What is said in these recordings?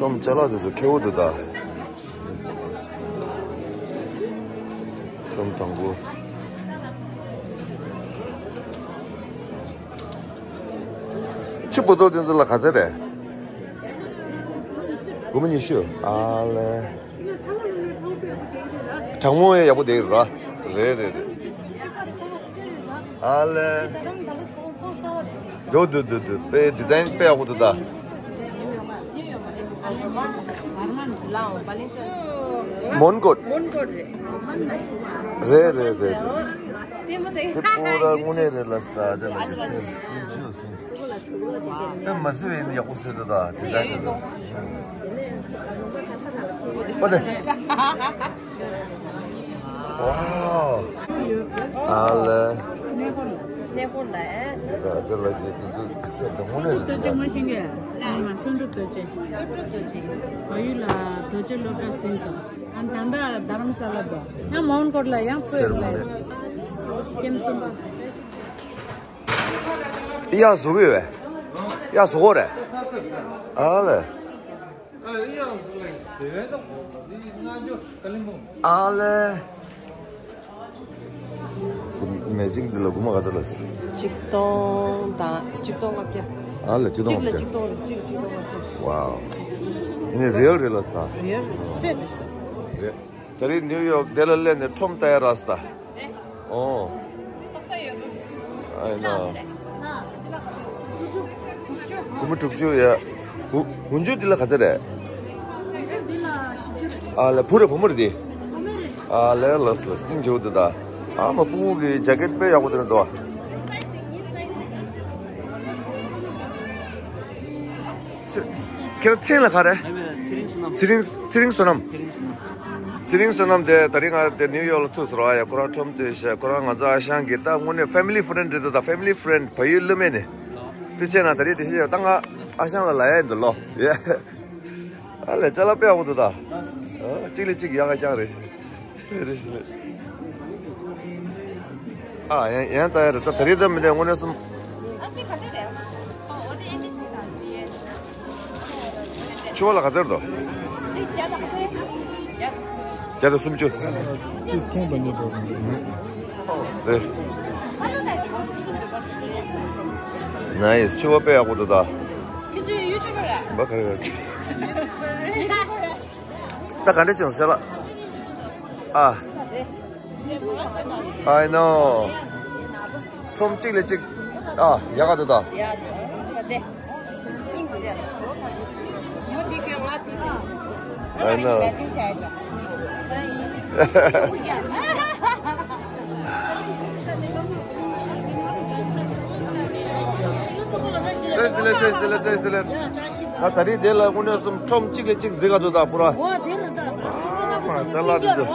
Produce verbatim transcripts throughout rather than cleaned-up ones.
ཁྲོམ་ཅ་ལག་དེ་ཚོ་ཁེ་པོ་འདུག་ད། ཁྲོམ་དང་པོ། ཕྱི་པོ་ཏོ་དེ་ཚོ་ལ་ག་ཚད་རེད། སྒོར་མོ་ཉི་ཤུ། ཨ་ལེ། གྲང་མོ་ཡག་པོ་དེ་ར། རེད་རེད་རེད། ཨ་ལེ། འདུག་འདུག་འདུག་འདུག་དཔེ་ཌི་ཛའིན་དཔེ་ཡག་པོ་འདུག་ད། མོན་གྷོ། རེད་རེད་རེད་རེད། དེ་པུ་ར་དངོས་གནས་རེད་ལ་སི་ད་དེ་ལ་ཀྱི་སེམས་ཅིག་ཆུ་སོང་། དེ་མ་སུ་ཡིན་ཡག་པོ་བཟོས་འདུག་ད་ཌི་ཛའིན་འདུག་ཨོ་དེ། ཨ་ལེ། གནས་སྐོར་ལ། ད་ཅི་ལ་ཅི་དེ་ཚོ་སེམས་དང་དངོས་གནས་རེད་ད། ལྷུན་གྲུབ་རྡོ་རྗེ། ལྷུན་གྲུབ་རྡོ་རྗེ། བལ་ཡུལ་ལ་རྡོ་རྗེ་སློབ་གྲྭ་ཟིན་སོང་། ཨ་ད་ལྟ་རྡ་རམ་ས་ལ་འགྲོ། ཡང་མོན་གྷོ་ལ་ཡང་སྤོས་ལ། ཀེམ་གསུམ་པ། ཡ་བཟོ་གི་ཡོད། ཡ་བཟོ་གོ་རེད། ཨ་ལེ། ཨ་ལེ། དེ་མེ་ཅིང་འདི་ལ་སྒོར་མོ་ག་ཚོད་ལ། ཆིག་སྟོང་དང་ཆིག་སྟོང་ལྔ་བརྒྱ། ཨ་ལེ་ཆིག་སྟོང་ལྔ་བརྒྱ། གཅིག་ལ་ཆིག་སྟོང་རེད། གཅིག་ཆིག་སྟོང་ལྔ་བརྒྱ། ཝའོ། ཨ་ནི་རི་ཡལ་རེད་ལ་ས། རི་ཡལ་རེད་ས་རེད་ས། རེད། ད་རེས་ནིའུ་ཡོག་དེ་ལ་སླེབས་ནས་ཁྲོམ་ལྟ་ཡ་རག་སོང་ད། ཨོ། ཨ་ཡིན་ན། སྒོར་མོ་དྲུག་ཅུ་ཡ། ཧུ་ཧུན་ཇུ་འདི་ལ་ག་ཚད་རེད། ཨ་ལེ་བུ་རེད་བུ་མོ་རེད་དེ། ཨ་ལེ་ལགས་ལགས་སྙིང་རྗེ་པོ་འདུག་ད། ཨ་མ་སྤུ་གུ་གི་ཇེ་ཀེད་དཔེ་ཡག་པོ་དེ་འདྲ་འདུག་ཨ། ཁྱེད་རང་མཚན་ལ་ག་རེ། ཚེ་རིང་བསོད་ནམས། ཚེ་རིང་བསོད་ནམས། ཚེ་རིང་བསོད་ནམས། ཚེ་རིང་བསོད་ནམས་དེ་ད་རིང་ང་དེ་ནིའུ་ཡོག་ལ་ཐུག་སོང་ར་ཡ། ཁོ་རང་ཁྲོམ་དེ་བཤད། ཁོ་རང་ང་ཚོ་ཨ་ཞང་གི་ད་དངོས་གནས་ཕེ་མི་ལི་ཕ་རེན་ཌི་རེད་ད། ཕེ་མི་ལི་ཕ་རེན་ཌི་བལ་ཡུལ་སློབ་མ་ནི། དུས་ཆེན་ན་ད་རེས་དེ་བཤད་ཡོད་ད། ང་ཨ་ཞང་ལ་ལ་ཡ་ཡིན་འདུག་ལོ་ཡ། ཨ་ལས་ཅ་ལག་དཔེ་ཡག་པོ་འདུག་ད། ཨ་གཅིག་ལས་གཅིག་ཡག་ག་རྐྱང་རེད། རེད་རེད། ཨ་ཡང་ཡང་ལྟ་ཡ་རེད་ད། ད་རེས་ད་མི་འདྲ་དངོས་གནས་སུ། ཕྱུ་པ་ལ་ག་ཚོད་འདུག་བརྒྱ་དང་སུམ་ཅུ། རེད། ནའིས། ཕྱུ་པ་དཔེ་ཡག་པོ་འདུག་ད། ཁྱེད་ཚོ་ཡུ་ཊུབ་པ་རེད། ད་ག་འདྲ་བྱུང་ཟེར་ལ། ཨ། I know. ཁྲོམ་གཅིག་ལས་གཅིག་ཨ་ཡག་ག་འདུག་ད། I know. བཀྲ་ཤིས་བདེ་ལེགས། བཀྲ་ཤིས་བདེ་ལེགས། ད་ད་རེས་དེ་ལ་དངོས་གནས་སུ་ཁྲོམ་གཅིག་ལས་གཅིག་མཛེས་ག་འདུག་ད་པུ་ར། འོ་དེ་རེད་ད། ཨ་མ་ཅ་ལག་དེ་ཚོ།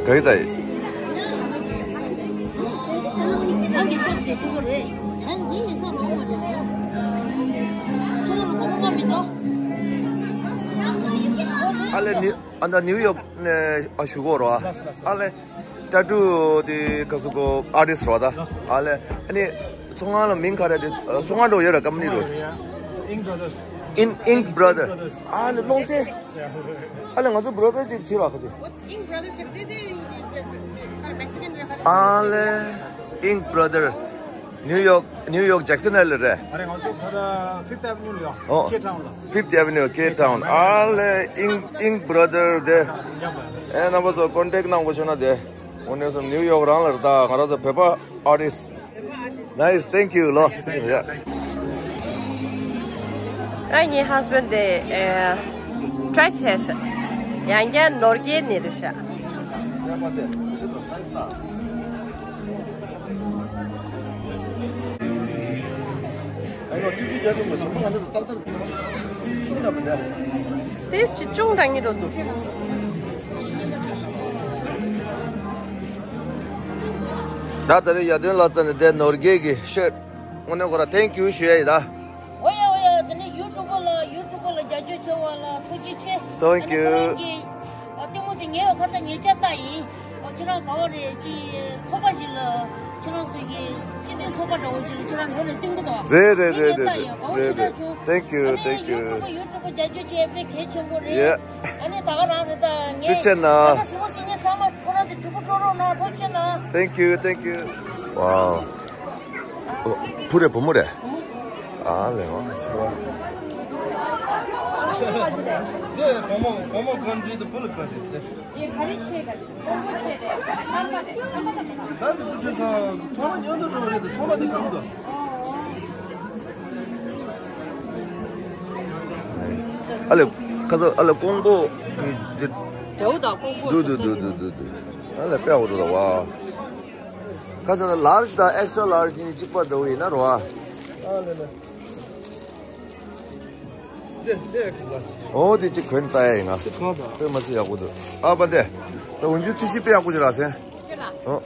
ག་ཡི་ད་ཡི། ཨ་ལེ་ནི། ཨ་ད་ནིའུ་ཡོག་ནས་ཨ་ཞུ་གོ་རོ་ཨ། ཨ་ལེ་ཊ་ཊུ་དེ་ག་སུ་གོ་ཨར་ཊིསཊ་རོ་ད། ཨ་ལེ་ཨ་ནི་ཚོང་ཁང་ལ་མིང་ག་རེ་དེ། ཚོང་ཁང་འགྲོ་ཡོད་ར་ཀམ་པ་ནི་རོ། Ink Brothers. In Ink Brother. ཨ་ལེ་ལོང་སེ། ཨ་ལེ་ང་ཚོ་བྲོ་པེ་ཅིག་བྱེད་ར་ཁ་ཅིག Ink Brothers ཞེས་པ་དེ་དེ་Mexican རེད་ཁ། ཨ་ལེ། Ink Brother. ནིའུ་ཡོག་ནིའུ་ཡོག་ཇེག་སན་ཧིལ་ལ་རེད། ཨ་རེ་ང་ཚོ་ཁ་ད་Fifth Avenue ལ་ཡོད། ཨོ། K Town ལ། Fifth Avenue K Town. ཨ་ལེ། Ink Ink Brother དེ། ཡ་མ། ཨེ་རྣམ་པ་ཚོ་ཀོན་ཊེག་གནང་དགོས་བྱུང་ན་དེ། དངོས་གནས་སུ་ནིའུ་ཡོག་རང་ལ་རེད་ད། ང་རང་ཚོ་བོད་པ་ཨར་ཊིསཊ། Nice, thank you ལོ། ཡ། ཨ་ངའི་ཧས་བྷེན་ཌི་དེ་ཨེ་ཊ་རའི་བྱས་ཤག་ཡང་བསྐྱར་ནོར་རྒྱས་ནས་རེད་ཤག་ཏེས་ཅི་ཅུང་དྲང་ངེས་འགྲོ་འདུག་ད་ད་རེས་ཡར་ཐོན་ལ་བཙལ་ནས་དེ་ནོར་རྒྱས་ཀྱི་ཤར་ཊི་དངོས་གནས་ཁོ་ར་ཐེང་ཀིའུ་ཞུ་ཡ་ཡིན་ད། འོ་ཡ་འོ་ཡ། དེ་ནས་ཡུ་ཊུབ་པ་ལ་ཡུ་ཊུབ་པ་ལ་རྒྱབ་སྐྱོར་བྱས་པ་ལ་ཐུགས་རྗེ་ཆེ། Thank you. ཨ་ནི་ཁོ་རང་གི་ཨ་ལྟད་མོ་དེ་ངའི་ཁ་ཚ་ཉེ་ཆར་ལྟ་ཡིན། ཨ་ཁྱེད་རང་ག་བ་རེད་ཅི་ཚོགས་པ་ཞིག་ལ། ཁྱེད་རང་ཚོ་གི་སྤྱི་མཐུན་ཚོགས་པ་འདྲ་བོ་ཅིག་ལ་ཁྱེད་རང་འགྲོ་ནས་བསྟུན་གི་འདུག་རེད་རེད་རེད་རེད་རེད་རེད། དགའ་བོ་ཞེ་དྲག་བྱུང་། Thank you, thank you. ཡུ་ཊུབ་ཡུ་ཊུབ་རྒྱབ་སྐྱོར་བྱས་དཔེ་གལ་ཆེན་པོ་རེད། Yeah. ཨ་ནི་ད་ག་རང་རེད་ད་ངས་ཐུགས་རྗེ་གནང་། ད་ག་སི་བོ་སི་ངས་ཚང་མ་ཁོ་རང་ཚོ་གྲོགས་པོ་སྤྲོ་རོགས་གནང་། ཐུགས་རྗེ་གནང་། Thank you, thank you. Wow. བུ་རེད་བུ་མོ་རེད། ཨ་ལེ་བ་ཆུ་བ། འདི་བུ་མོ་བུ་མོ་གང་འདྲི་དུ་བུ་ལ་གང་འདྲི་དེ། ད་དེ་བུ་ཁྲིད་སོང་། ཚང་མ་མཉམ་དུ་འགྲོ་བ་རེད་དེ། ཚང་མ་དེ་གང་དུ། ཨ་ལེ་ཁ་ཚ་ཨ་ལེ་ཀོང་པོ་གི་འདྲ་བོ་དང་ཀོང་པོ་དུ་དུ་དུ་དུ་དུ་དུ། ཨ་ལེ་དཔེ་འོ་དུ་ལ་བ། ཁ་ཚ་ལར་ཇི་དང་ཨེག་སི་ཊ་ར་ལར་ཇི་གཉིས་གཅིག་པ་འདྲ་བོ་ཡིན་ན་རོ་ཨ། ཨ་ལེ་ལེ། འདི་འདི་ཡག་གི་ལ། ཨོ་དེ་གཅིག་གོན་ལྟ་ཡ་ཡིན་ང་། དེ་གང་དང་། དཔེ་མ་སྲིད་ཡག་པོ་འདུག་ཨ་པ་དེ། ད་འུན་ཆུ་ཚི་ཤི་དཔེ་ཡག་པོ་ཅིག་རག་སེ། ཨོ།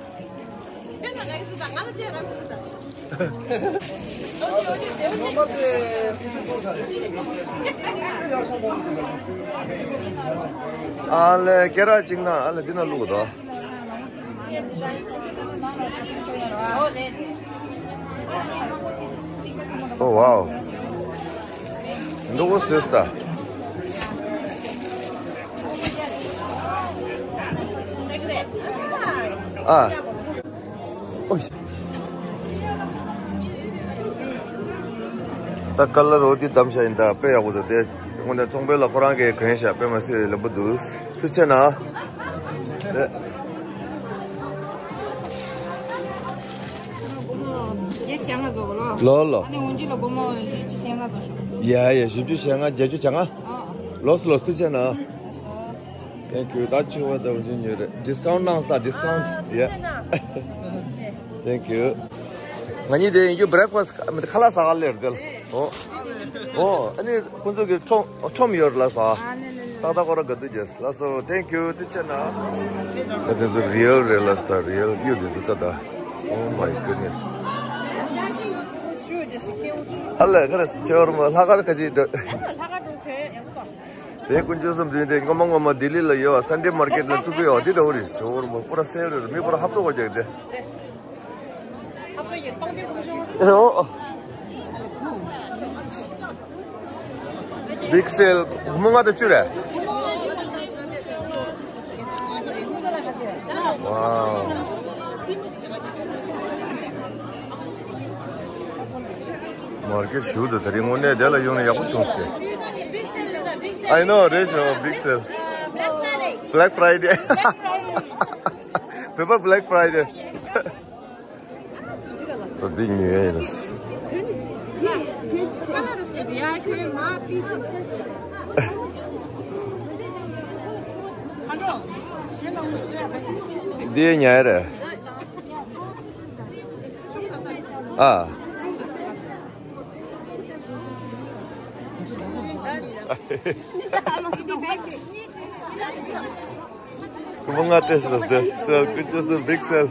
ཨ་ལེ་སྐེ་རགས་གཅིག་ན་ཨ་ལེ་འདི་ན་བླུགས་དོ། Oh wow. འདུག་གོ་སོས་ད། ཨ། ཨོ་ཤི། ད་ཀ་ལ་རོ་དི་དམ་ཤ་ཡིན་ད་དཔེ་ཡག་པོ་འདུག་དེ་དངོས་གནས་ཚོང་དཔོན་ལ་ཁོ་རང་གིས་གོན་ཤ་དཔེ་མ་སྲིད་ལེགས་པོ་འདུག་ཐུགས་རྗེ་གནང་། དེ། སྒོར་མོ་བརྒྱད་ཅུ་ལྔ་བཟོ་གོ་ལོ། ལོ་ལོ། ཨ་ནི་འུན་ཆུ་ལ་སྒོར་མོ་བཞི་བཅུ་ཞེ་ལྔ་བཟོ་ཤོག་ཡ་ཡ་བཞི་བཅུ་ཞེ་ལྔ་བརྒྱད་ཅུ་བྱ་ལྔ། ཨ་ཨ། ལོས་ལོས་ཐུགས་རྗེ་གནང་། Thank you. ད་ཆུ་བ་ད་འུན་ཆུ་ཉོས་རེད། ཌིས་ཀའུན་ཊི་གནང་ས་ཌིས་ཀའུན་ཊི། ཡ། Thank you. ང་གཉིས་དེ་ཡིན་རྒྱུ་བྷི་རེག་ཕ་སི་ཁ་ལག་ཟ་ག་སླེབས་རེད་དེ་ལ། ཨོ། ཨོ་ཨ་ནི་ཁོང་ཚོ་གི་ཁྲོམ་ཁྲོམ་ཡོད་རེད་ལ་ཟ། ཏག་ཏག་ཁོ་ར་ག་དུས་རྗེས། ལགས་སོ། Thank you. ཐུགས་རྗེ་གནང་། ད་དེ་ཚོ་རི་ཡལ་རེད་ལ་ས། རི་ཡལ་གཡུ་དེ་ཚོ་ད་ད། Oh my goodness. ཨ་ལས་ཁ་རེ་ཆེ་བར་མ་ལྷག་དཀར་ཁ་ཅིག་འགྲོ། དེ་དཀོན་མཆོག་གསུམ་འདུས་ཏེ་སྔོན་མ་སྔོན་མ་ལྡི་ལི་ལ་ཡོད་པ་སན་ཌེ་མར་ཀེཊ་ལ་བཙུགས་ཀྱི་ཡོད་དེ་འདྲ་བོ་རེད། ཆེ་བར་མ་པུ་ར་སེལ་རེད། མི་པུ་ར་ཧབ་ཏོ་བ་རྒྱག་དེ། ཨེ་ཨོ། བིག་སེལ་སྒོར་མོ་ལྔ་དང་བཅུ་རེད། Wow. མར་ཀེཊ་ཞུ་དུ་དེ་རིང་དངོས་གནས་དེ་ལ་ཡོང་ན་ཡག་པོ་བྱུང་སྟེ། I know, རེད་ཤག་བིག་སེལ། Black Friday. བོད་པ་Black Friday. ད་འདི་ཉོས་ཡིན། འདི་ཉོས་རེད། ཨ། སྒོར་མོ་ལྔ་སྤྲད་ཤག་ཟེར། སེལ་ཀུན་སྤྱོད་སེལ་བིག་སེལ།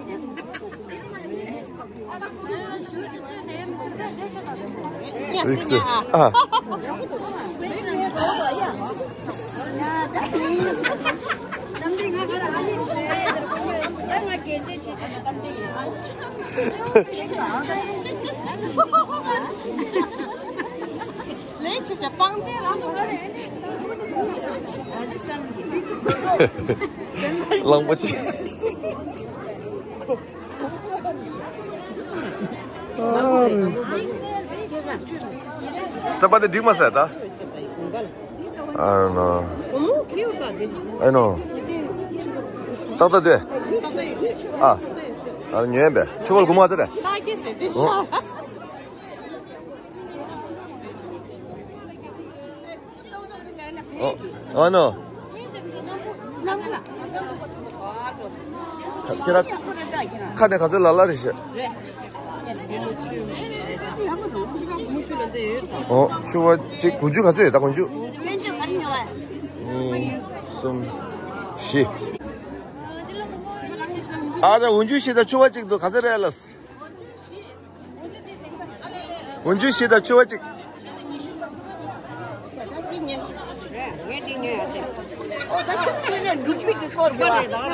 བིག་སེལ། ཨ། ལས་ཆེ་ཆེ་པང་གདན་རང་དུ་རེད། གླང་པོ་ཆེ། ད་པ་དེ་འགྲིག་མ་ཟེར་ད། I don't know. I know. ཏག་ཏག་དེ། ཨ། ཨ་ཉོས་པས། ཆུ་བར་གུ་མ་ཟེར། ཨ་ནོ། ཁྱེད་རང་ཁ་ནས་ག་ཚོད་ལ་ལ་རེད་ཤག་ཨོ་ཆུ་བ་གཅིག་དགུ་བཅུ་ག་ཚོད་ཡོད་ད་དགུ་བཅུ། གཉིས་གསུམ་བཞི། ཨ་ཅག་དགུ་བཅུ་བཞི་དང་ཆུ་བ་གཅིག་འདུག་ག་ཚོད་རེད་ལགས། དགུ་བཅུ་བཞི་དང་ཆུ་བ་གཅིག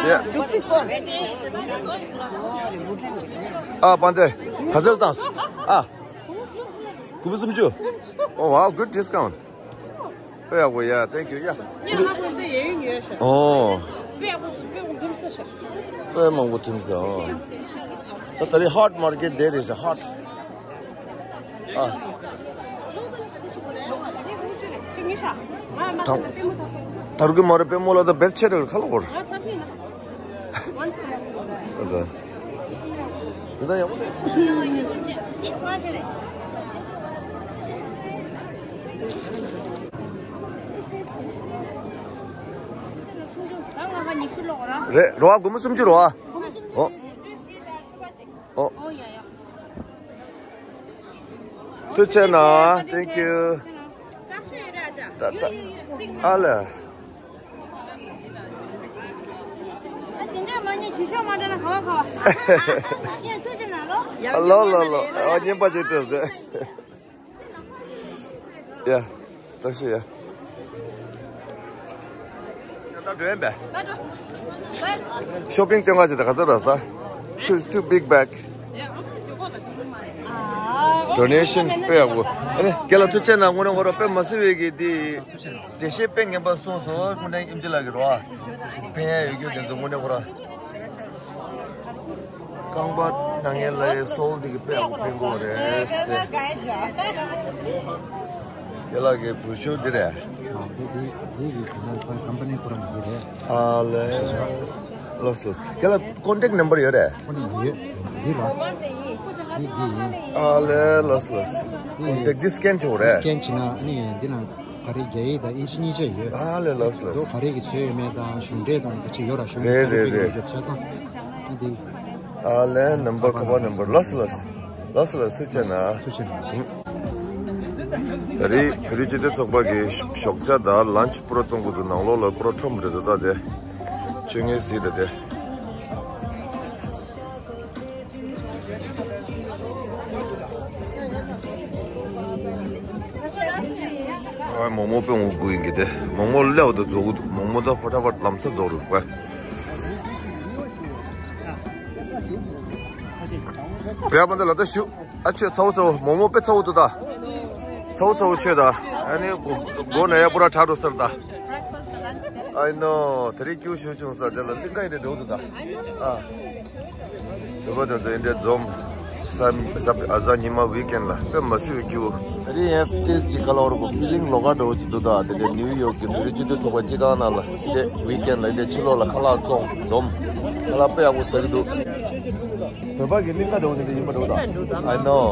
Yeah. ཨ་པན་ཏེ། ག་ཚོད་བཏང་། ཨ། དགུ་པོ་སུམ་ཅུ། Oh wow, good discount. དཔེ་ཡག་པོ། Yeah, thank you. Yeah. ཨོ། དཔེ་མང་པོ་ཐིམ་ས། ཨོ། ད་ད་རེས་hot market there is a hot. ཨ། ད་རུ་གི་མ་རེད། པད་མོ་ལ་ད་བེད་ཆེ་རེད། ཁ་ལོ་བོར། ཨ། ད་ཡག་པོ་རེད། རེད། རོ་ཨ། དགུ་མོ་སུམ་ཅུ་རོ་ཨ། ཨོ། ཨོ། ཐུགས་རྗེ་གནང་། Thank you. ད་ད། ཨ་ལ། ཨ་ལོ་ལོ་ལོ། ཨ། རྔན་པ་ཅིག་སྤྲད་ཟེར། ཡ། བཀྲ་ཤིས་ཡ། ད་འགྲོ་ཡིན་པས། ཤོ་པིང་སྟོན་ག་ཅིག་ད་ག་ཚོད་རག་ས། Two, two big bag. Donation དཔེ་ཡག་པོ། ཨ་ནི་རྒན་ལགས་ཐུགས་རྗེ་གནང་། དངོས་གནས་ཁོ་རང་དཔེ་མ་སྲིད་པའི་གི་འདི། འགྲེལ་བཤད་དཔེ་ངན་པ་གསུངས་སོང་། དངོས་གནས་ཨེམ་ཆི་ལགས་ཀྱི་རོ་ཨ། ཕན་ཡ་ཡོད་རྒྱུ་དེ་ཚོ་དངོས་གནས་ཁོ་རང་། རྐང་པ་ན་མཁན་ལ་ཡི་སོལ་འདི་གི་དཔེ་ཡག་པོ་ཕན་གོ་རེད་ཟེར། ཁྱེད་ལགས་ཀྱི་བུ་ཤུ་འདི་རེད། ཨ། དེ་དེ་དེ་གི་ཁོ་ན་ཁོའི་ཀམ་པ་ནི་ཁོ་རང་གི་རེད། ཨ་ལེ། ལགས་སོ། ཁྱེད་ལ་ཀོན་ཊེག་ནམ་བར་ཡོད་རེད། ཁོ་ནི་ཡོད། འདི་ལ། འདི་འདི་ཡིན། ཨ་ལེ། ལགས་སོ་ལགས་སོ། ཀོན་ཊེག་འདི་སི་ཀེན་བྱེད་དགོས་རེད། སི་ཀེན་བྱེད་ན་ཨ་ནི་འདི་ན། ག་རེ། རྒྱ་ཡིག་དང་ཨིན་ཇི་གཉིས་ཆ་ཡོད། ཨ་ལེ། ལགས་སོ་ལགས་སོ། དོ་ག་རེ་གི་བཟོས་ཡོད་མེད་དང་གཞུང་འབྲེལ་དང་ག་ཅིག་ཡོད་ར། གཞུང་འབྲེལ་རེད་རེད་རེད། ཆ་ཚང་ཨ་འདི། ཨ་ལེ། ནམ་བར་ཁ་པར་ནམ་བར། ལགས་སོ་ལགས་སོ། ལགས་སོ་ལགས་སོ། ཐུགས་རྗེ་གནང་། ཐུགས་རྗེ་གནང་། ད་རེས་བོད་རིགས་སྤྱི་མཐུན་ཚོགས་པ་གི་ཞོགས་ཇ་དང་ལན་ཆི་པུ་ར་བཙོང་གི་འདུག་ནང་ལོགས་ལ་པུ་ར་ཁྲོམ་རེད་འདུག་ད་དེ། ཆོས་ངན་ཟིག་ད་དེ། ཨ། མོག་མོག་དཔེ་འོ་དགོས་ཡིན་གི་དེ། མོག་མོག་ལེའུ་དུ་རྫོགས་འདུག་མོག་མོག་ད་ཕོ་ཊ་ཕོ་ཊ་ལམ་སང་རྫོགས་འདུག་པ། བེ་མ་འདི་ལ་ད་ཞུ། ཨ། ཆོས་ཚ་བོ་ཚ་བོ། མོག་མོག་དཔེ་ཚ་བོ་འདུག་ད། ཚ་བོ་ཚ་བོ་ཆོས་ད། ཨ་ནི་སྒོ་སྒོ་ན་ཡ་པུ་ར་དྲག་འགྲོ་ས་རེད་ད། I know. དེ་རིང་སྐྱིད་པོ་ཞེ་པོ་བྱུང་ས། དེ་ལ་གླིང་ག་ཡིན་ནའི་འགྲོ་འདུག་ད། ཨ། བོད་པ་དེ་ཚོ་འདི་འདྲ་འཛོམས། གཟའ་གཟའ་གཟའ་ཉི་མ་ཝིག་ཨེན་ལ་དཔེ་མ་སྲིད་པའི་སྐྱིད་པོ། དེ་རིང་ཡང་ཏོག་ཙམ་ཅིག་ག་ལ་བར་གོ་ཕི་ལིང་ལོགས་ཀ་འདྲ་བོ་ཅིག་འདུག་ད། དེ་འདྲ་ནིའུ་ཡོག་གི་བོད་རིགས་སྤྱི་མཐུན་ཚོགས་པ་སྤྱི་ཁང་ནང་ལ་དེ་ཝིག་ཨེན་ལ་འདི་འདྲ་ཕྱི་ལོགས་ལ་ཁ་ལག་བཙོང་འཛོམས། ཁ་ལག་དཔེ་ཡག་པོ་ཟ་གི་འདུག་བོད་པ་གི་གླིང་ག་འདྲ་བོ་དེ་འདྲ་ཡིན་པ་འདྲ་བོ་ད། I know.